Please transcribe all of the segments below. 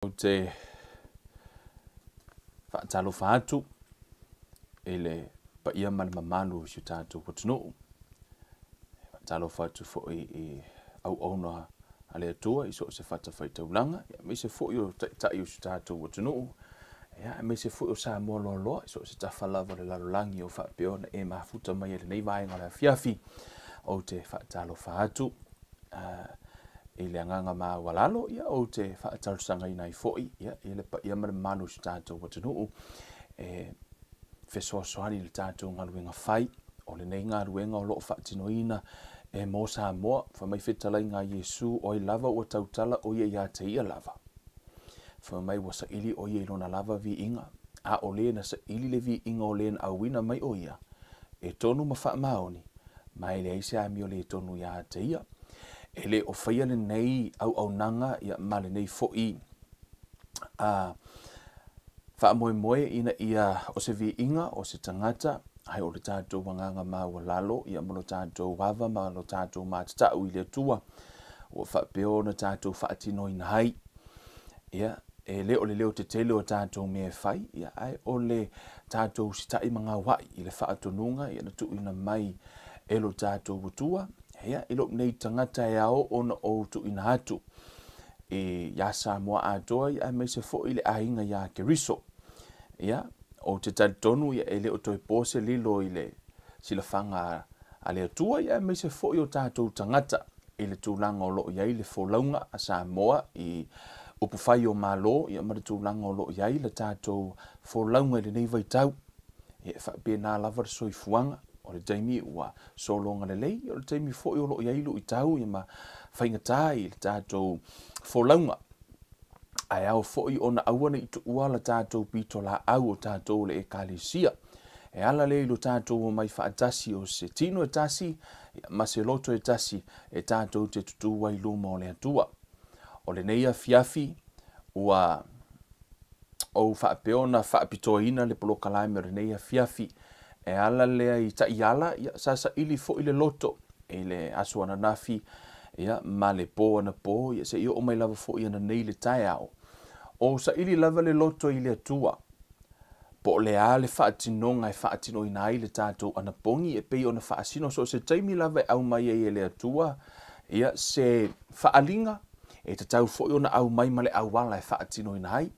Ou te faatalofa atu i le paia ma le mamalu o si o tatou atunuu. E faatalofa atu foi i auauna a le Atua i so o se fatafaitaulaga, aemaise foi o taitai o si o tatou atunuu, aemaise foi o Samoa loaloa i so o se tafa lava o le lalolagi o faapea ona e mafuta mai ai i lenei vaega o le afiafi. Ou te faatalofa atu i le agaga maualalo, ia, ou te faatalosagaina ai foi ia, i le paia ma le mamalu o si o tatou atunuu e fesoasoani i le tatou galuega fai. O lenei galuega o lo o faatinoina e mo Samoa, fai mai fetalaiga a Iesu, o ai lava ua tautala o ia ia te ia lava. Fai mai ua saili o ia i lona lava viiga, a o le na saili le viiga o le na auina mai o ia, e tonu ma faamaoni, ma e leai se amio le tonu ia te ia. E le o faia lenei auaunaga ia ma lenei foi a faamoemoe ina ia o se viiga o se tagata, ae o le tatou agaga maualalo ia ma lo tatou ava ma lo tatou matatau i le Atua ua faapea ona tatou faatinoina ai. Ia, e le o le leo tetele o tatou mea e fai, ia, ae o le tatou sita'i ma gaua'i i le faatonuga ia na tuuina mai e lo tatou Atua, ia, i lou nei tagata e ao ona ou tuuina atu i iā Samoa atoa, ia, aemaise foi le aiga iā Keriso. Ia, ou te talitonu ia, e le o toe po se lilo i le silafaga a le Atua, ia, aemaise foi o tatou tagata i le tulaga o lo o i ai le folauga a Samoa i upufai o Malo, ia, ma le tulaga o lo o i ai le tatou folauga i lenei vaitau. Ia, e faapena lava le soifuaga, o le taimi ua sologa lelei, o le taimi foi o lo o i ai luitau ia ma faigata i le tatou folauga. Ae ao foi ona aua ne i tuua la tatou pitolaau o tatou o le Ekalesia. E ala lea i lo tatou omai faatasi o se tino e tasi ma se loto e tasi e tatou te tutū ai i luma o le Atua. O lenei afiafi ua ou faapea ona faapitoaina le polokalame o lenei afiafi e ala lea i taiala, ia, sa saili foi le loto i le aso ananafi ia, ma le pō anapo, ia, seia oo mai lava foi ananei le taeao. O saili lava le loto i le Atua, po o le a le faatinoga e faatinoina ai le tatou anapogi e pei ona faasino so o se taimi lava e aumai ai e le Atua ia se faaaliga e tatau foi ona aumai ma le auala e faatinoina ai.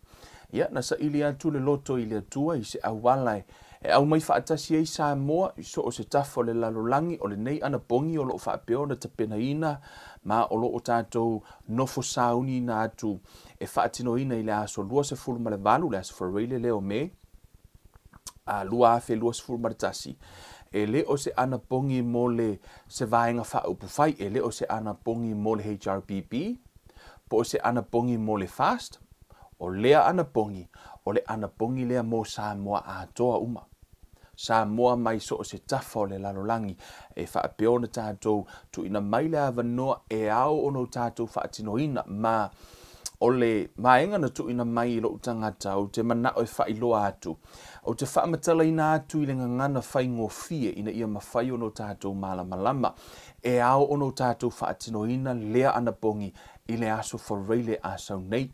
Ia, na saili atu le loto i le Atua i se auala e e aumai faatasi ai Samoa i so o se tafa o le lalolagi o lenei anapogi o lo o faapea ona tapenaina ma o lo o tatou nofo sauniina atu e faatinoina i le aso 28, le aso Faraile lea o Me, 2021, e le o se anapogi mo le se vaega faaupufai, e le o se anapogi mo le HRPP, po o se anapogi mo le FAST, o lea anapogi, o le anapogi lea mo Samoa atoa uma. Samoa mai so o se tafa o le lalolagi, e faapea ona tatou tuuina mai le avanoa e ao ona o tatou faatinoina, ma o le vaega na tuuina mai i lou tagata ou te manao e faailoa atu, ou te faamatalaina atu i le gagana faigofie ina ia mafai ona o tatou malamalama e ao ona o tatou faatinoina lea anapogi i le aso Faraile a sau nei.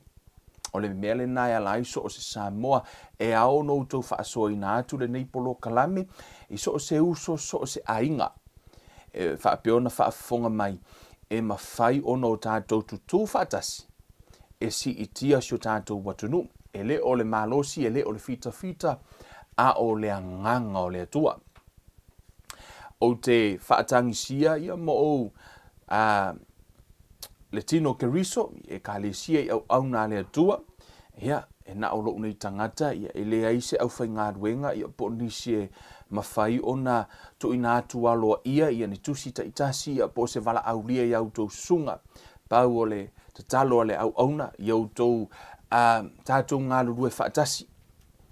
O le mea lena e ala ai so o se Samoa e ao ona outou faasoaina atu lenei polokalame i so o se uso, so o se aiga e faapea ona faafofoga mai e mafai ona o tatou tutū faatasi e siitia si o tatou atunuu. E le o le malosi, e le o le fitafita, a o le agaga o le Atua. Ou te faatagisia ia ma ou a, le tino o Keriso, i Ekalesia i auauna a le Atua, ia, e na o lou nei tagata, ia, e leai se aufaigaluega, ia, po o nisi e mafai ona tuuina atu aloaia, ia, ni tusi taitasi, ia, po o se valaaulia i a outou susuga. Pau o le tatalo a le auauna, ia outou, a, tatou galulue faatasi.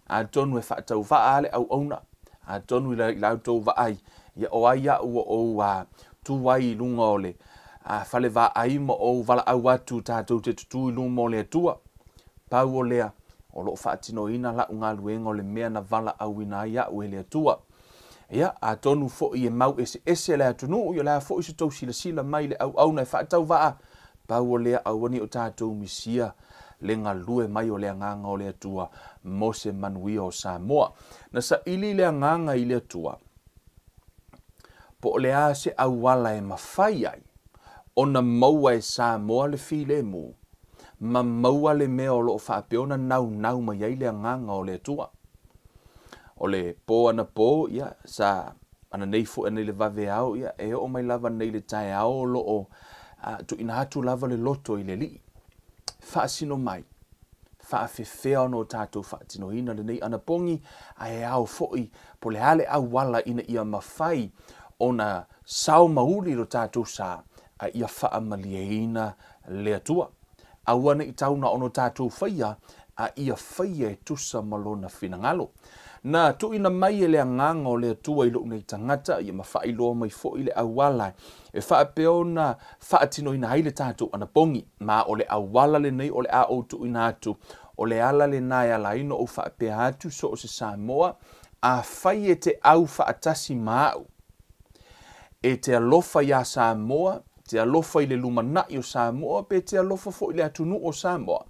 Atonu e faatauvaa a le auauna, atonu i la outou vaai, ia o ai aʻu ua ou tu ai i luga o le fale vaai ma ou valaau atu tatou te tutū i luma o le Atua. Pau o lea, o lo o faatinoina laʻu galuega o le mea na valaauina ai aʻu e le Atua. Ia, atonu foi e mau eseese le atunuu, ia o le a foi se tou silasila mai i le auauna e faatauvaa, pau o lea aua ne i o tatou misia. le galue mai o le Agaga o le Atua mo se manuia o Samoa. Na saili le Agaga i le Atua, po o le a se auala e mafai ai ona maua e Samoa le filemu ma maua le mea o lo o faapea ona naunau mai ai le Agaga o le Atua. O le pō anapo, ia, sa ananei foi anei le vaveao, ia, e oo mai lava nei le taeao o lo o tuuina atu lava le loto i le Alii. Faasino mai, faafefea ona o tatou faatinoina lenei anapogi, ae ao foi po o le a le auala ina ia mafai ona sao ma uli lo tatou sa, a ia faamalieina le Atua. Aua ne i tau na ona tatou faia, a ia faia e tusa ma Lona finagalo. Na tuuina mai e le Agaga o le Atua i lou nei tagata, ia ma faailoa mai foi le auala e faapea ona faatinoina ai le tatou anapogi. Ma o le auala lenei o le a ou tuuina atu, o le ala lena e ala ai ona ou faapea atu so o se Samoa, afai e te au faatasi ma au, e te alofa iā Samoa, te alofa i le lumanai o Samoa, pe te alofa foi i le atunuu o Samoa.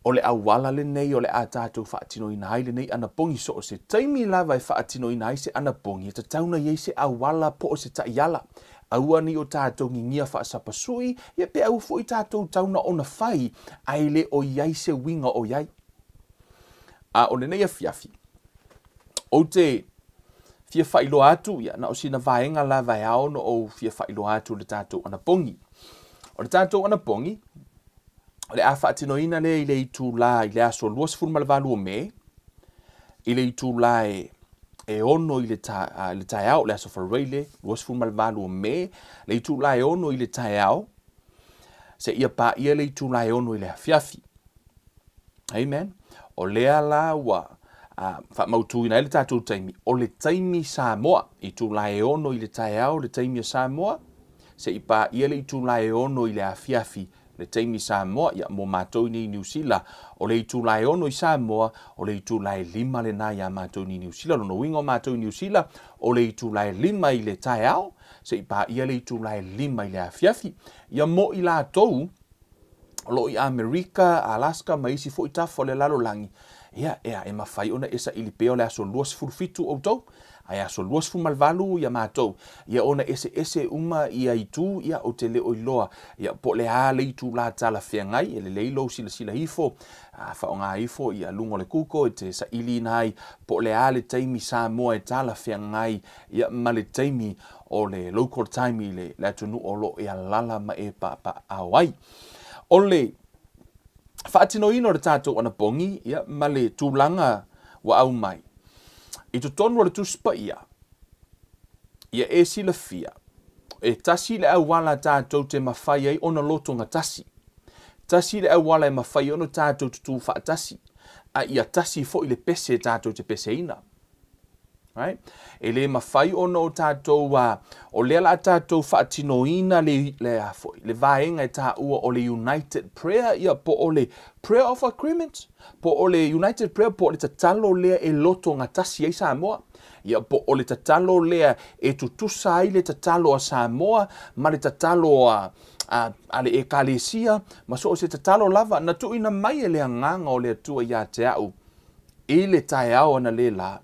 O le auala lenei o le a tatou faatinoina ai lenei anapogi so o se taimi lava e faatinoina ai se anapogi, e tatau ona i ai se auala po o se taiala. Aua ne i o tatou ngigia faasapasui, ia pe aua foi tatou tau na ona fai ae le o i ai se uiga o i ai. A o lenei afiafi, ou te fia faailoa atu, ia, na o sina vaega lava e ao ona ou fia faailoa atu i le tatou anapogi. O le tatou anapogi, o le a faatinoina lea i le itulā i le aso 28 o Me, i le itulā e e 6 i le, ta, i le taeao, le aso Faraile, 28 o Me, le itulā e 6 i le taeao, seia paia le itulā e 6 i le afiafi. Amen. O lea la ua faamautuina ai le tatou taimi, o le taimi Samoa, itulā e 6 i le taeao le taimi a Samoa, seia paia le itulā e 6 i le afiafi le taimi Samoa, ia mo matou nei i Niu Sila, o le itula e 6 i Samoa, o le itula e 5 lena iā matou nei i Niu Sila. Lona uiga o matou i Niu Sila, o le itula e 5 i le taeao, se i paia le itula e 5 i le afiafi. Ia mo i latou o lo o i Amerika, Alaska ma isi foi tafa o le lalolagi, ia, ea, e mafai ona e saili pea o le aso 27 outou, Ae aso 28 ia matou, ia ona eseese uma ia itu, ia ou te le o iloa, ia po o le a le itulā talafeagai, e lelei lou silasila ifo, a faaaoga ifo ia luga o le Google e te sailiina ai po o le a le taimi Samoa e talafeagai, ia ma le taimi o le local time i le atunuu o lo o e alaala ma e papaaao ai. O le faatinoina o le tatou anapogi, ia ma le tulaga ua aumai i totonu o le Tusi Paia, ia e silafia, e tasi le auala tatou te mafai ai ona lotogatasi. Tasi le auala e mafai ai ona tatou tutū faatasi, a ia tasi foi le pese tatou te peseina. Right? E le mafai ona o tatou, uh, o lea la tatou faatinoina le, le, a foi, le vaega e taua o le United Prayer, ia po o le Prayer of Agreement, po o le United Prayer, po o le tatalo lea e lotogatasi ai Samoa. Ia po o le tatalo lea e tutusa ai le tatalo a Samoa ma le tatalo a, a, a le Ekalesia, ma so o se tatalo lava na tuuina mai e le Agaga o le Atua ia te au I le taeao analeila,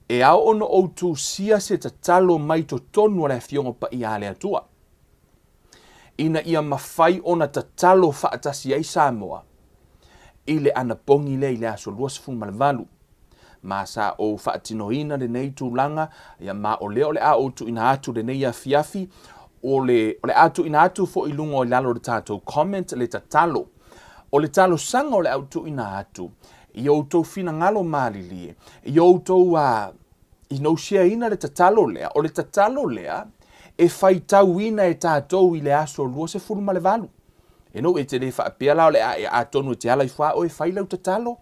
e ao ona ou tusia se tatalo mai totonu o le Afioga Paia a le Atua, ina ia mafai ona tatalo faatasi ai Samoa i le anapogi lea i le aso 28. Ma sa ou faatinoina lenei tulaga, ia ma o lea o le a ou tuuina atu lenei afiafi, o le, o le a tuuina atu foi i luga i lalo o le tatou comment le tatalo. O le talosaga o le au tuuina atu i outou finagalo malilie, i outou a i nou share-ina le tatalo lea, o le tatalo lea e faitauina e tatou i le aso 28. E nou e te le faapea la o le a e atonu e te ala ifo a oe fai lau tatalo,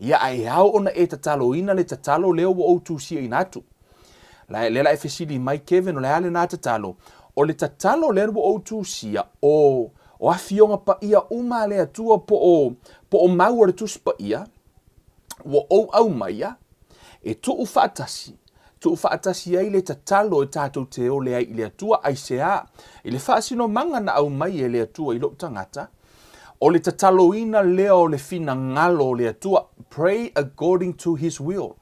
ia ae e ao ona e tataloina le tatalo lea ua ou tusiaina atu. La, lea la e fesili mai Kevin o le a lena tatalo? O le tatalo lea ua ou tusia, o, o afioga paia uma a le Atua po o, po o mau o le Tusi Paia, ua ou aumaia e tuu faatasi, tuu faatasi ai le tatalo e tatou te ole ai i le Atua, aisea? I le faasinomaga na aumai e le Atua i lou tagata, O le tataloina lea o le finagalo o le Atua, pray according to His will.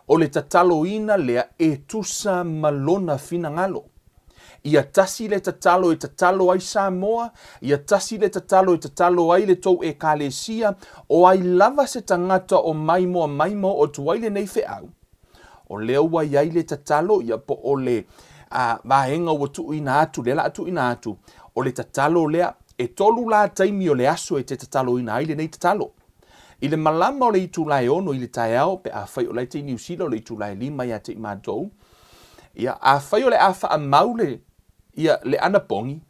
O le tataloina lea e tusa ma Lona finagalo. Ia tasi le tatalo e tatalo ai Samoa, ia tasi le tatalo e tatalo ai le tou Ekalesia, o ai lava se tagata o maimoa mai ma oo atu ai lenei feau, o lea ua i ai le tatalo, ia po o le a, vaega ua tuuina atu, lea la a tuuina atu, o le tatalo lea, e tolu la taimi o le aso e te tataloina ai lenei tatalo. I le malama o le itula e ono i le taeao, pe afai o la e te i Niu Sila o le itula e lima ia te i matou, ia, afai o le a faamau le, ia, le anapogi,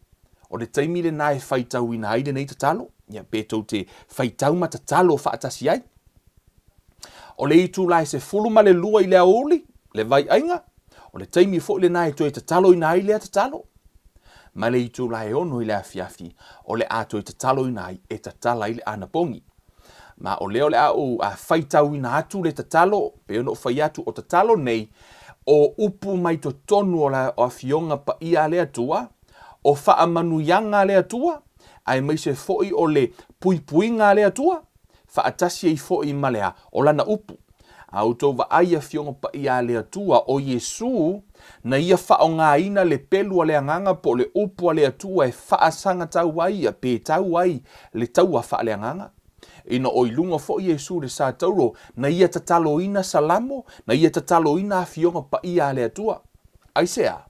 o le taimi lena e faitauina ai lenei tatalo, ia, pe tou te faitau ma tatalo faatasi ai. O le itula e 12 i le aoauli, le vaiaiga, o le taimi foi lena e toe tataloina ai lea tatalo. Ma le itula e 6 i le afiafi, o le a toe tataloina ai e tatala ai le anapogi. Ma o lea o le a ou faitauina atu le tatalo, pei ona ou fai atu, o tatalo nei, o upu mai totonu o le Afioga Paia a le Atua, o faamanuiaga a le Atua, aemaise foi o le puipuiga a le Atua, faatasi ai foi ma le a? O Lana upu. A outou vaai i Afioga Paia a le Atua, o Iesu, na Ia faaaogaina le pelu a le Agaga po o le upu a le Atua e faasagatau ai ia pe tau ai le taua faaleagaga. Ina o i luga foi Iesu i le sa tauro, na Ia tataloina Salamo, na Ia tataloina Afioga Paia a le Atua. Aisea?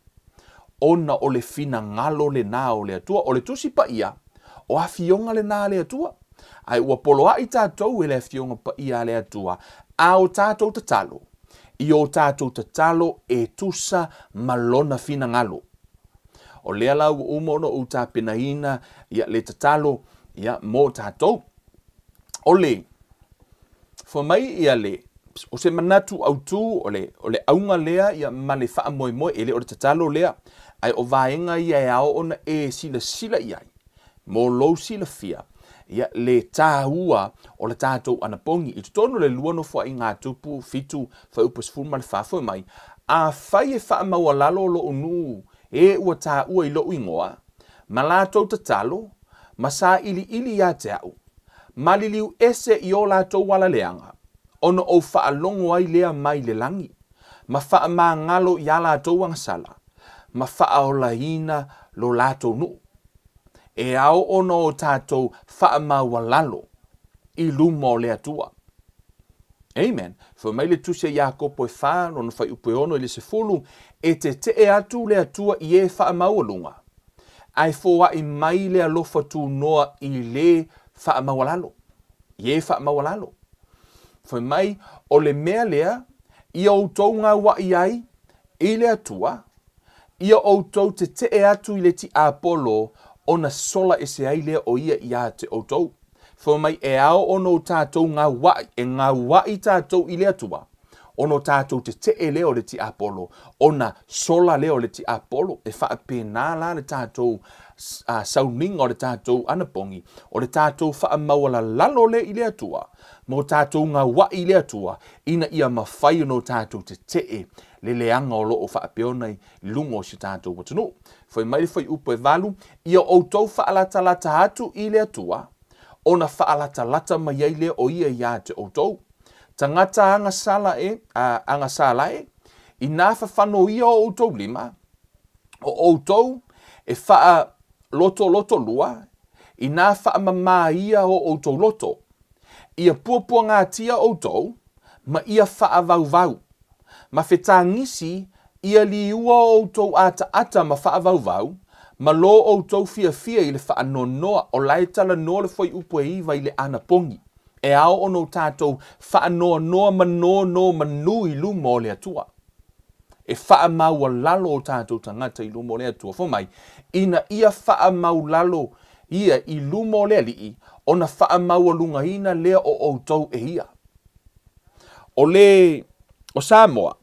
Ona o le finagalo lena o le Atua. O le Tusi Paia, o Afioga lena a le Atua. Ae ua poloai tatou e le Afioga Paia a le Atua, a o tatou tatalo, i o tatou tatalo e tusa ma Lona finagalo. O lea la ua uma ona ou tapenaina ia le tatalo ia mo tatou. O le Fua mai ia le, o se manatu autu o le, o le auga lea ia ma le faamoemoe, e le o le tatalo lea, ae o vaega ia e ao ona e silasila i ai, mo lou silafia, ia le tāua o le tatou anapogi. I totonu o le lua Nofoaiga a Tupu 7, fuaiupu 14, fua mai, Afai e faamaualalo lou nuu e ua taua i lou igoa, ma latou tatalo, ma sailiili ia te au, Maliliu ese i o latou ala leaga, ona ou faalogo ai lea mai le lagi, ma faamagalo iā latou agasala, ma faaolaina lo latou nuu. E ao ona o tatou faamaualalo i luma o le Atua. Amen. Fai mai le Tusi a Iakopo e 4, lona fuaiupu e 6 i le 10, E tetee atu le Atua i e faamaualuga, ae foai mai le alofa tunoa i le faamaualalo, i e faamaualalo. Fai mai, o le mea lea ia outou gauaʻi ai i le Atua, ia outou tetee atu i le tiapolo ona sola ese ai lea o ia iā te outou. Fai mai, e ao ona o tatou gauaʻi, e gauaʻi tatou i le Atua, ona o tatou tetee lea o le tiapolo, ona sola lea o le tiapolo. E faapena la le tatou sauniga o le tatou anapogi, o le tatou faamaualalalo lea i le Atua, ma o tatou gauaʻi i le Atua, ina ia mafai ona o tatou tetee le leaga o lo o faapea ona i luga o si tatou atunuu. Fai mai le fuaiupu e 8, Ia outou faalatalata atu i le Atua, ona faalatalata mai ai lea o ia iā te outou. Tagata agasala e, a, agasala e, inā fafano ia o outou lima, o outou e faalotolotolua, inā faamamā ia o outou loto. Ia puapuagatia outou, ma ia faavauvau, ma fetagisi ia liua o outou ataata ma faavauvau, ma lo outou fiafia i le faanoanoa, o la e talanoa le fuaiupu e 9 i le anapogi. E ao ona o tatou faanoanoa ma nonomanu i luma o le Atua. E faamaualalo o tatou tagata i luma o le Atua. Fai mai, ina ia faamaulalo ia i luma o le Alii, ona faamaualugaina lea o outou e ia. O le, o Samoa,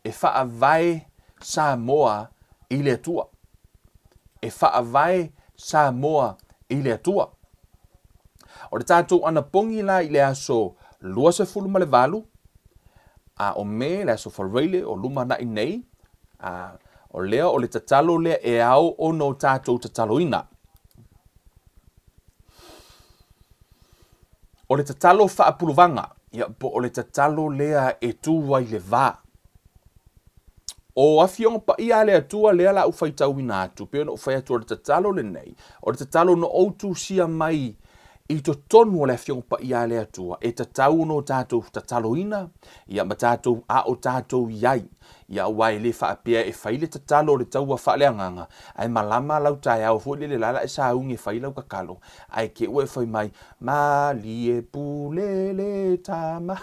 e faavae Samoa i le Atua. E faavae Samoa i le Atua. O le tatou anapogi la i le aso 28 a o Me, le aso Faraile o lumanai nei, a, o lea o le tatalo lea e ao ona o tatou tataloina. O le tatalo faapuluvaga, ia, po o le tatalo lea e tu ai le va. O Afioga Paia a le Atua lea la u faitauina atu, pei ona ou fai atu o le tatalo lenei, o le tatalo na ou tusia mai i totonu o le Afioga Paia a le Atua, e tatau ona o tatou tataloina, ia ma tatou a o tatou i ai. Ia aua e le faapea e fai le tatalo o le taua faaleagaga, ae malama lau taeao foi lele la la e sauni e fai lau tatalo, ae te ua e fai mai, Malie pule le tama.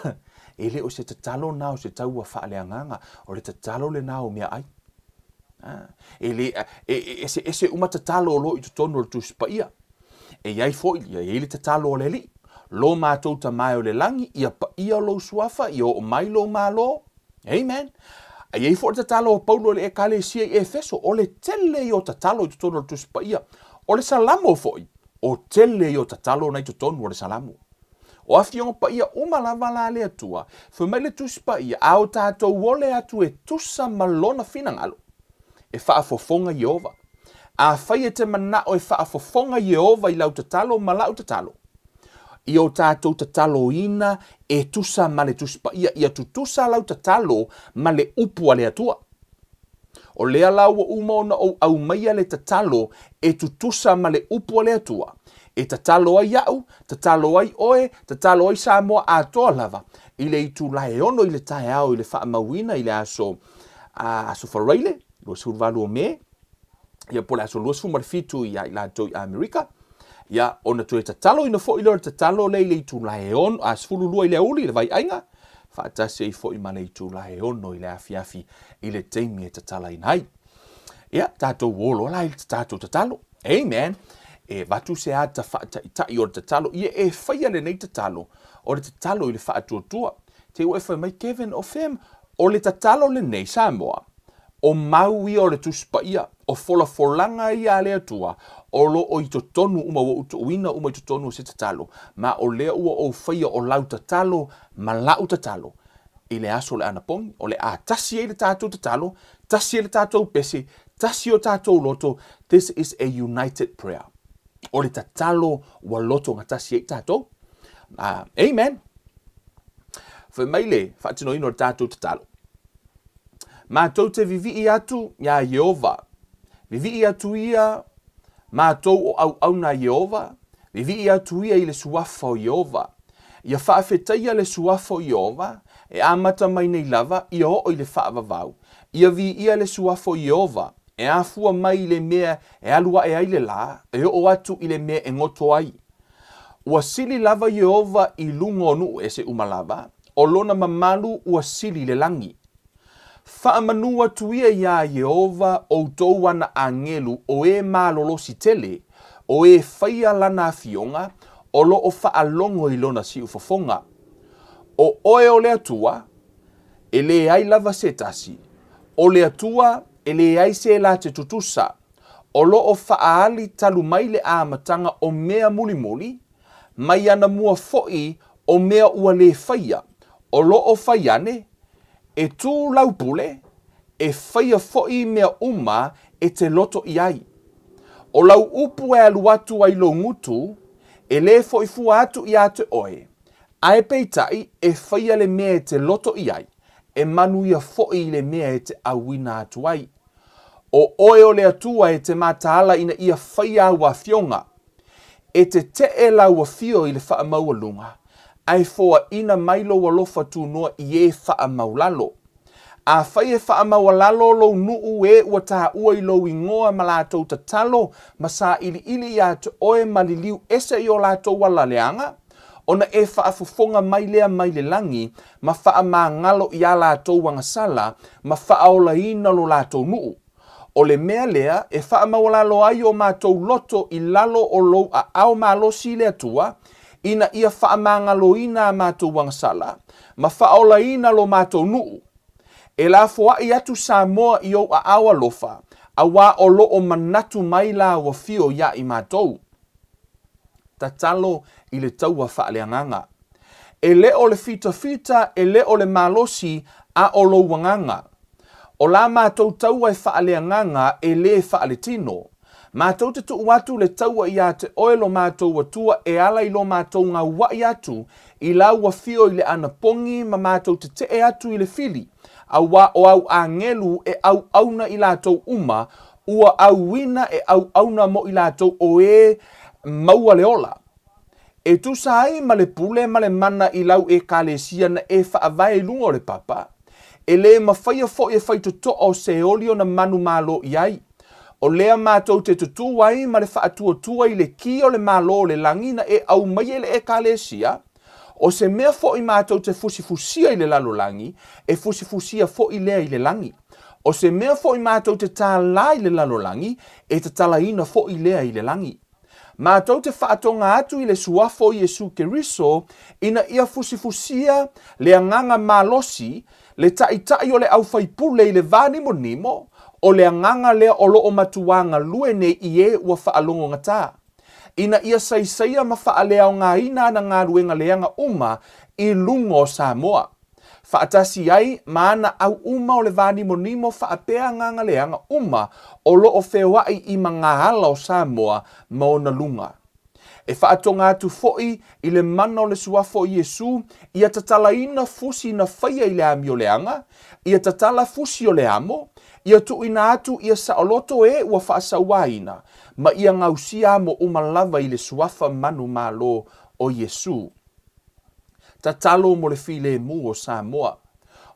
E le o se tatalo na o se taua faaleagaga, o le tatalo lena o meaai. E le, e, e eseese uma tatalo o lo o i totonu o le Tusi Paia. E i ai foi, e i ai le tatalo a le Alii, Lo matou Tama e o le lagi, ia paia lou suafa, ia oo mai lou Malo. Amen. E i ai foi le tatalo a Paulo i le Ekalesia i Efeso, o le tele ia o tatalo i totonu o le Tusi Paia. O le Salamo foi, o tele ia o tatalo na i totonu o le Salamo. O Afioga Paia uma lava la a le Atua, fai mai le Tusi Paia, a o tatou ole atu e tusa ma Lona finagalo, e faafofoga Ieova. Afai e te manao e faafofoga Ieova i lau tatalo ma lau tatalo, ia o tatou tataloina e tusa ma le Tusi Paia, ia tutusa lau tatalo ma le Upu a le Atua. O lea la ua uma ona ou aumaia le tatalo e tutusa ma le Upu a le Atua, e tatalo ai au, tatalo ai oe, tatalo ai Samoa atoa lava, i le itula e 6 i le taeao i le faamauina i le aso, aso Faraile, 28 o Me, ia po o le aso 27 ia i latou i Amerika, ia ona toe tataloina foi lea o le tatalo lea i le itula e 6, a 12 i le aoauli i le vaiaiga, faatasi ai foi ma le itula e 6 i le afiafi i le taimi e tatalaina ai. Ia, tatou o loa la i le tatou tatalo. Amen. E avatu se ata faataitai o le tatalo. Ia e faia lenei tatalo, o le tatalo i le faatuatua. Te ua e fai mai, Kevin, o fea, o le tatalo lenei, Samoa, o mau ia o le Tusi Paia, o folafolaga ia a le Atua, o lo o i totonu uma, ua ou tuuina uma i totonu o se tatalo, ma o lea ua ou faia o lau tatalo ma la'u tatalo i le aso o le anapogi, o le a tasi ai le tatou tatalo, tasi ai le tatou pese, tasi o tatou loto, this is a united prayer. O le tatalo ua loto gatasi ai tatou. Amen. Fai mai le faatinoina o le tatou tatalo. Matou te vivii atu iā Ieova. Vivii atu ia matou o auauna a Ieova, vivii atu ia i le suafa o Ieova. Ia faafetaia le suafa o Ieova, e amata mai nei lava, ia oo i le faavavau. Ia viia le suafa o Ieova, e afua mai i le mea e alu aʻe ai le lā, e oo atu i le mea e goto ai. Ua sili lava Ieova i luga o nuu ese uma lava, o lona mamalu ua sili i le lagi. Faamanu atu ia iā Ieova outou ana agelu o e malolosi tele, o e faia lana afioga, o lo o faalogo i lona siufofoga. O oe o le Atua, e leai lava se tasi, o le Atua e leai se la te tutusa, o lo o faaali talu mai le amataga o mea mulimuli, mai anamua foi o mea ua lē faia, o lo o fai ane, e tū lau pule, e faia foi mea uma e te loto i ai. O lau upu e alu atu ai lou gutu, e lē foi fua atu iā te oe, ae peitai e faia le mea e te loto i ai, e manuia foi i le mea e te auina atu ai. O oe o le Atua e te mataala ina ia faia au afioga. E te teʻe lau afio i le faamaualuga, ae foaina mai lou alofa tunoa i e faamaulalo. Afai e faamaualalo lou nuu e ua taua i lou igoa ma latou tatalo ma sailiili iā te oe ma liliu ese i o latou ala leaga, ona e faafofoga mai lea mai le lagi ma faamagalo iā latou agasala ma faaolaina lo latou nuu. O le mea lea e faamaualalo ai o matou loto i lalo o lou aao malosi i le Atua, ina ia faamagaloina a matou agasala, ma faaolaina lo matou nuu. E lafoai atu Samoa i ou aao alofa, auā o lo o manatu mai lau afio iā i matou. Tatalo i le taua faaleagaga. E le o le fitafita, e le o le malosi, a o lou agaga. O la matou taua e faaleagaga e le faaletino. Matou te tuu atu le taua iā te oe lo matou Atua e ala i lo matou gauaʻi atu i lau afio i le anapogi ma matou tetee atu i le fili, auā o au agelu e auauna i latou uma, ua auina e auauna mo i latou o e maua le ola. E tusa ai ma le pule ma le mana i lau Ekalesia na e faavae i luga o le papa, e lē mafaia foi e faitotoa o Seoli ona manumalo i ai. O lea matou te tutū ai ma le faatuatua i le ki o le Malo o le lagi na e aumaia i le Ekalesia, o se mea foi matou te fusifusia i le lalolagi, e fusifusia foi lea i le lagi. O se mea foi matou te tālā i le lalolagi, e tatalaina foi lea i le lagi. Matou te faatoga atu i le Suafa o Iesu Keriso ina ia fusifusia le agaga malosi, le Taitai o le aufaipule i le va nimonimo, o le agaga lea o lo o matuā galue nei i e ua faalogogata, ina ia saisaia ma faaleaogaina ana galuega leaga uma i luga o Samoa. Faatasi ai ma ana au uma o le va nimonimo faapea agaga leaga uma o lo o feoaʻi i magaala o Samoa ma ona luga. E faatoga atu foi i le mana o le Suafa o Iesu ia tatalaina fusi na faia i le amio leaga, ia tatala fusi o le amo, ia tuuina atu ia saoloto e ua faasauaina, ma ia gausia amo uma lava i le Suafa manumalo o Iesu. Tatalo mo le filemu o Samoa.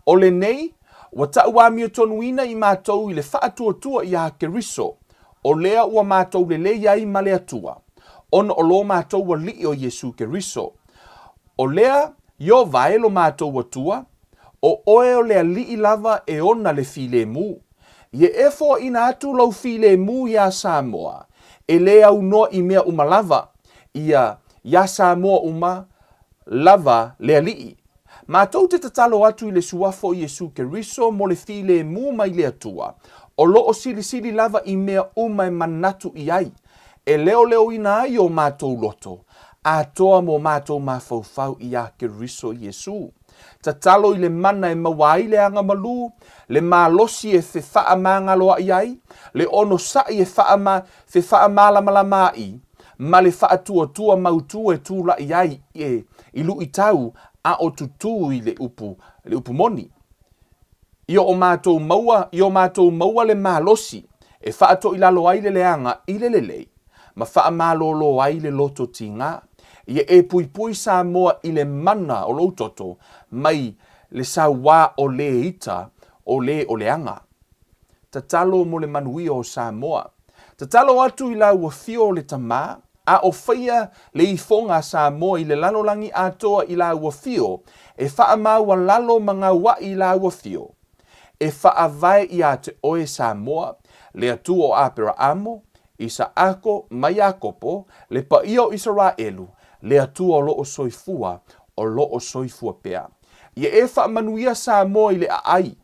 O lenei, ua taʻuamiotonuina i matou i le faatuatua iā Keriso, o lea ua matou lelei ai ma le Atua, ona o lo matou Alii o Iesu Keriso. O lea, Ieova e lo matou Atua, o oe o le Alii lava e ona le filemu. Ia e foaina atu lou filemu iā Samoa, e lē aunoa i mea uma lava, ia, iā Samoa uma lava le Alii. Matou te tatalo atu i le Suafa o Iesu Keriso mo le filemu mai le Atua, o lo o silisili lava i mea uma e manatu i ai, e leoleoina ai o matou loto, atoa mo matou mafaufau iā Keriso Iesu. Tatalo i le mana e maua ai le aga malū, le malosi e fefaamagaloaʻi ai, le onosaʻi e fefaamalamalamaai, ma le faatuatua mautū e tulaʻi ai e i luʻitau a o tutū i le upu, le upu moni. I o matou maua, i o matou maua le malosi e faatoilalo ai le leaga i le lelei, ma faamalōlō ai le loto tigā. Ia e puipui Samoa i le mana o lou toto mai le sauā o lē ita o lē o le aga. Tatalo mo le manuia o Samoa. Tatalo atu i lau afio o le Tama, a o faia le ifoga a Samoa i le lalolagi atoa i lau afio e faamaualalo ma gauaʻi i lau afio. E faavae iā te oe Samoa, le Atua o Aperaamo, Isaako ma Iakopo, le paia o Isaraelu, le Atua o lo o soifua, o lo o soifua pea. Ia e faamanuia Samoa i le aai,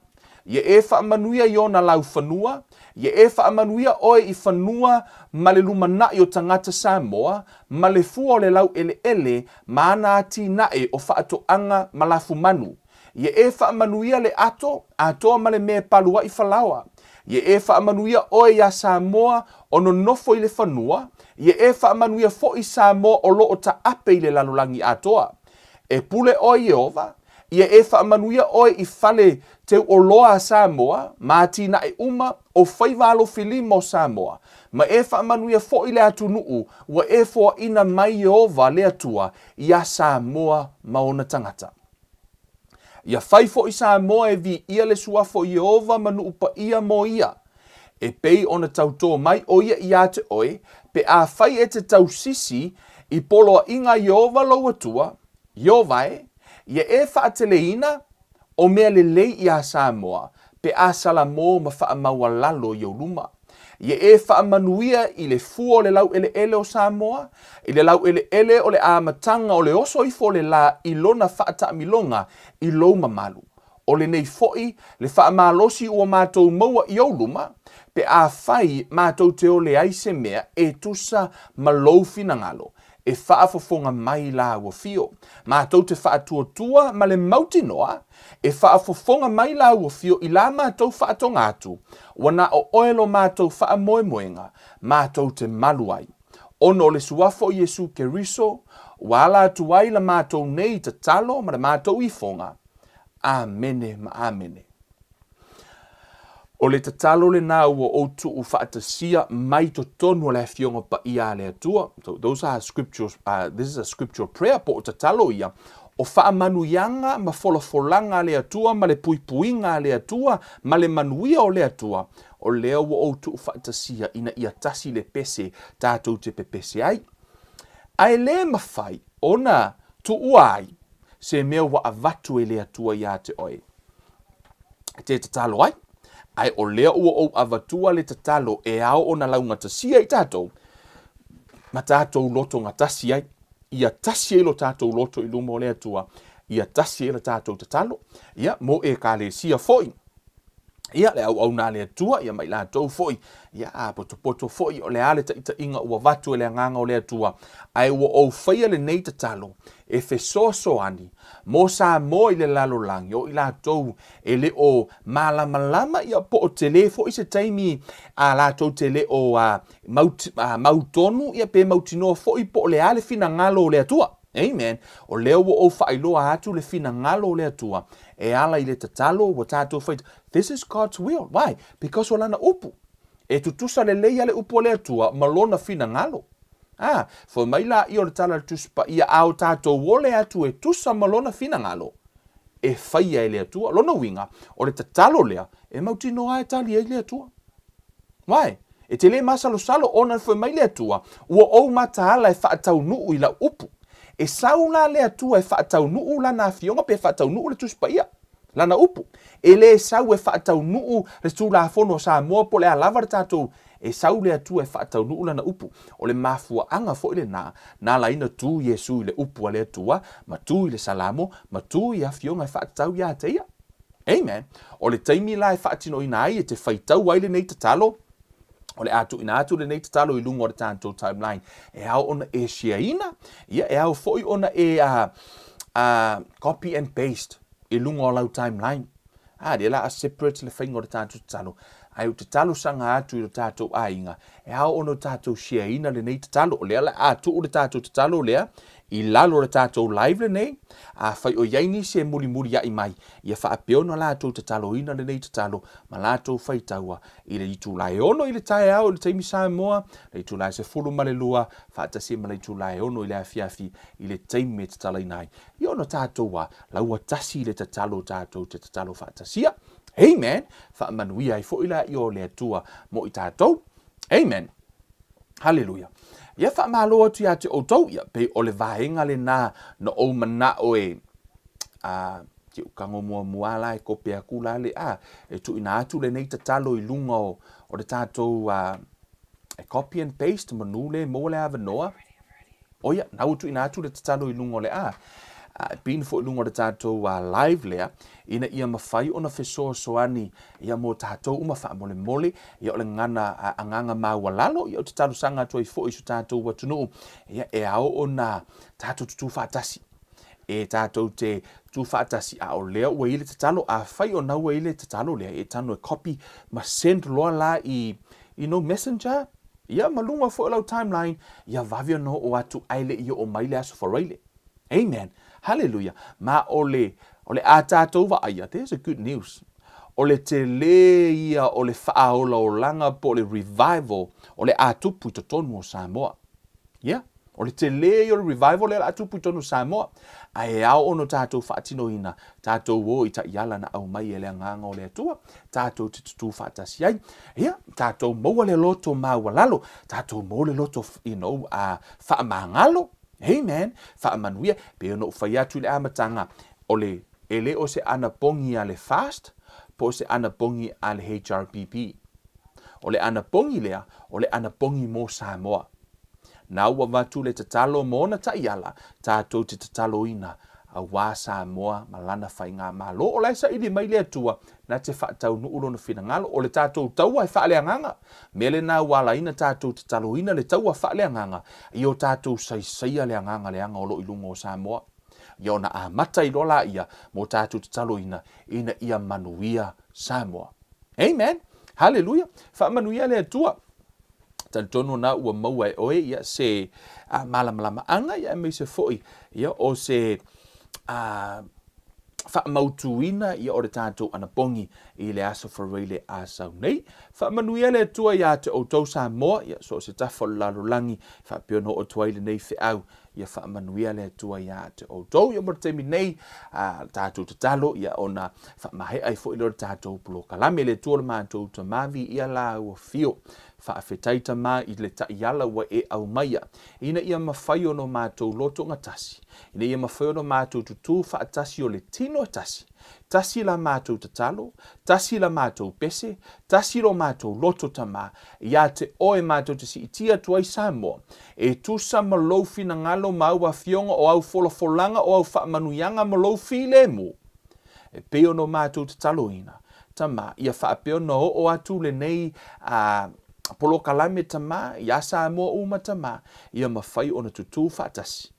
Ia e faamanuia i ona laufanua, ia e faamanuia oe i fanua ma le lumanaʻi o tagata Samoa, ma le fua o le laueleele ma ana atinae o faatoaga ma lafumanu. Ia e faamanuia le ato atoa ma le mea e palu ai falaoa. Ia e faamanuia oe iā Samoa o nonofo i le fanua, ia e faamanuia foi Samoa o lo o taape i le lalolagi atoa. E pule oe Ieova, ia e faamanuia oe i fale teuoloa a Samoa ma atinae uma o faiva alofilima o Samoa, ma e faamanuia foi le atunuu ua e foaina mai Ieova le Atua iā Samoa ma ona tagata. Ia fai foi Samoa e viia le suafa o Ieova ma nuu paia mo ia. E pei ona tautō mai ʻo ia iā te oe, pe afai e te tausisi i poloaiga a Ieova lou Atua, Ieova e, ia e faateleina o mea lelei iā Samoa, pe a salamō ma faamaualalo i ou luma. Ia e faamanuia i le fua o le laueleele o Samoa, i le laueleele o le amataga o le oso ifo o le lā i lona faataamiloga i lou mamalu. O lenei foi le faamalosi ua matou maua i ou luma, pe afai matou te ole ai se mea e tusa ma lou finagalo. e faafofoga mai i Lau Afio. Matou te faatuatua ma le mautinoa e faafofoga mai Lau Afio i la matou faatoga atu, ua na o Oe lo matou faamoemoega, matou te malu ai. Ona o le Suafa o Iesu Keriso, ua ala atu ai la matou nei tatalo ma le matou ifoga. Amene ma amene. O le tatalo lena ua ou tuu faatasia mai totonu o le Afioga Paia a le Atua. So those are scriptures, this is a scriptural prayer, po o tatalo ia, o faamanuiaga ma folafolaga a le Atua ma le puipuiga a le Atua ma le manuia o le Atua, o lea ua ou tuu faatasia ina ia tasi le pese tatou te pepese ai. Ae le mafai ona tuua ai se mea ua avatu e le Atua ia te oe. E te tatalo ai, ae o lea ua ou avatua le tatalo e ao ona laugatasia i tatou, ma tatou loto gatasi ai, ia tasi ai lo tatou loto i luma o le Atua, ia tasi ai la tatou tatalo, ia, mo Ekalesia foi, ia, le auauna a le Atua, ia, ma i latou foi, ia, a potopoto foi, o le a le taitaiga ua avatu e le Agaga o le Atua, ae ua ou faia lenei tatalo e fesoasoani mo Samoa i le lalolagi, o i latou e le o malamalama, ia, po o tele foi se taimi a latou te le o mautonu, ia, pe mautinoa foi po o le a le finagalo o le Atua. Amen. O lea ua ou faailoa atu le finagalo o le Atua e ala i le tatalo ua tatou fai. This is God's will. Why? Because o lana upu. E tutusa lelei a le upu a le Atua ma lona finagalo. A, fai mai laia o le tala a le Tusi Paia, a o tatou ole atu e tusa ma lona finagalo, e faia e le Atua. Lona uiga, o le tatalo lea e mautinoa e tali ai le Atua. Why? E te le masalosalo ona fai mai le Atua, ua ou mataala e faataunuu i lau upu. E sau la le Atua e faataunuu lana afioga pe faataunuu le Tusi Paia, lana upu. E le sau e faataunuu le Tulafono a Samoa po o le a lava le tatou, e sau le Atua e faataunuu lana upu. O le mafuaaga foi lena na ala ai na tu Iesu i le upu a le Atua, ma tu i le Salamo, ma tu i afioga e faatatau ia te ia. Amen. O le taimi la e faatinoina ai e te faitau ai lenei tatalo, o le a tuuina atu lenei tatalo i luga o le tatou timeline. E ao ona e share-ina, ia e ao foi ona e copy and paste i luga o lau timeline. A, lea la a separate le faiga o le tatou tatalo. Ae ou te talosaga atu i lo tatou aiga, e ao ona o tatou share-ina lenei tatalo. O lea la a tuu le tatou tatalo lea i lalo o le tatou live lenei, afai o i ai nisi e mulimulia'i mai, ia faapea ona latou tataloina lenei tatalo ma latou faitaua i le itula e 6 i le taeao i le taimi Samoa, le itula e 12 faatasi ai ma le itula e 6 i le afiafi i le taimi e tatalaina ai. Ia ona tatou a laua tasi i le tatalo tatou te tatalo faatasia. Amen. Faamanuia ai foi la i o le Atua mo i tatou. Amen. Haleluia. Ia faamalo atu ia te outou, ia pei o le vaega lena na ou manao e a ke ukago muamua la e kope aku la le a e tuuina atu lenei tatalo i luga o, o le tatou a, e copy and paste manu le maua le avanoa. O ia, na ua tuuina atu le tatalo i luga o le a, a pin foi i luga o le tatou live lea, ina ia mafai ona fesoasoani ia mo tatou uma faamolemole, ia o le gana agaga maualalo, ia ou te talosaga atu ai foi i so tatou atunuu, ia e ao ona tatou tutū faatasi. E tatou te tū faatasi, a o lea ua i le tatalo, afai o na ua i le tatalo lea, e tano e copy ma send loa la i, you know, messenger, Ia ma luga foi o lau timeline, ia vave ona oo atu ae le i oo mai le Aso Faraile. Amen. Hallelujah. Ma o le, o le a tatou vaaia, there's a good news. O le tele ia o le faaolaolaga po o le revival o le a tupu i totonu o Samoa. Yeah. O le tele ia o le revival lea o le a tupu i totonu o Samoa. Ae e ao ona tatou faatinoina, tatou o i taiala na aumai e le Agaga o le Atua, tatou te tutū faatasi ai. Ia, tatou maua le loto maualalo, tatou maua le loto, you know, faamagalo. Amen. Faamanuia. Pei ona ou fai atu i le amataga, o le, e le o se anapogi a le FAST, po o se anapogi a le HRPP. O le anapogi lea, o le anapogi mo Samoa. Na ua avatu le tatalo mo ona taiala, tatou te tataloina. Auā Samoa ma lana faigamalo. O la e saili mai le Atua na te faataunuu lona finagalo. O le tatou taua e faaleagaga. Mea lena ua alaina tatou tataloina le taua faaleagaga ia o tatou saisaia le agaga leaga o lo o i luga o Samoa. Ia ona amata ai loa laia mo tatou tataloina ina ia manuia Samoa. Amen! Haleluia! Faamanuia le Atua. Talitonu na ua maua e oe ia se malamalamaaga ia aemaise foi ia o se faamautuina ia o le tatou anapogi i le aso Faraile a sau nei. Faamanuia le Atua iā te outou Samoa ia so o se tafa o le lalolagi faapea ona oo atu ai lenei feau. Ia faamanuia le Atua iā te outou. Ia mo le taimi nei, a tatou tatalo ia ona faamaea ai foi lea o le tatou polokalame. Le Atua o le matou Tama, viia lāua fio. Faafetai Tama i le taiala ua e aumaia, ina ia mafai ona o matou lotogatasi, ina ia mafai ona matou tutū faatasi o le tino e tasi, tasi la matou tatalo, tasi la matou pese, tasi lo matou loto Tama, iā te Oe matou te siitia atu ai Samoa, e tusa ma Lou finagalo ma Au afioga o Au folafolaga o Au faamanuiaga ma Lou filemu. E pei ona o matou tataloina, Tama, ia faapea ona oo atu lenei a polokalame Tama, iā Samoa uma Tama, ia mafai ona tutū faatasi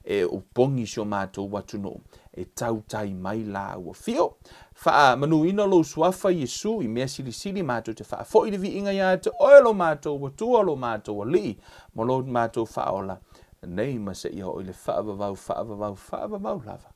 e opogi si o matou atunuu e tautai mai lāua. Fio, faamanuina lou suafa Iesu i mea silisili matou te faafoi le viiga iā te oe lo matou Atua lo matou Alii ma lo matou Faaola nei ma seia oo i le faavavau faavavau faavavau lava.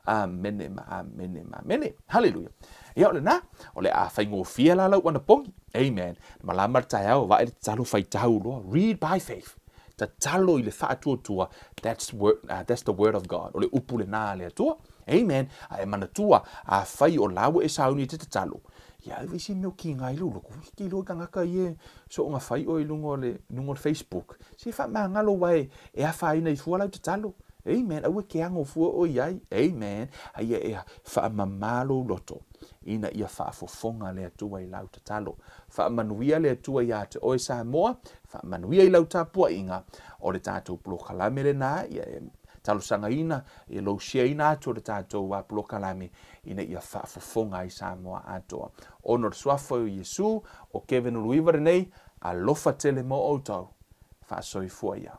Amene ma amene ma amene. Haleluia. Ia o lena, o le a faigofie la lau anapogi. Amen. Malama le taeao, vaai le tatalo faitau loa. Read by faith. Tatalo i le faatuatua. That's, word, that's the word of God. O le upu lena a le Atua. Amen. A e manatua, afai o la ua e sauni i te tatalo, ia ai isi mea o kiga ai lou loto. Ki iloa i tagata ia e soonga fai oe i luga o le, luga o le Facebook. Se faamagalo aua e, e afaina ai fua lau tatalo. Amen. Aua e ke ago fua oe i ai. Amen. A ia e faamama lou loto ina ia faafofoga le Atua i lau tatalo. Faamanuia le Atua iā te oe Samoa, faamanuia i lau tapuaiga. O le tatou polokalame lena, ia e talosagaina, ia lou share ina atu o le tatou polokalame ina ia faafofoga ai Samoa atoa. Ona o le suafa o Iesu, o Kevin Uluiva lenei, alofa tele mo outou. Faasoifua ia.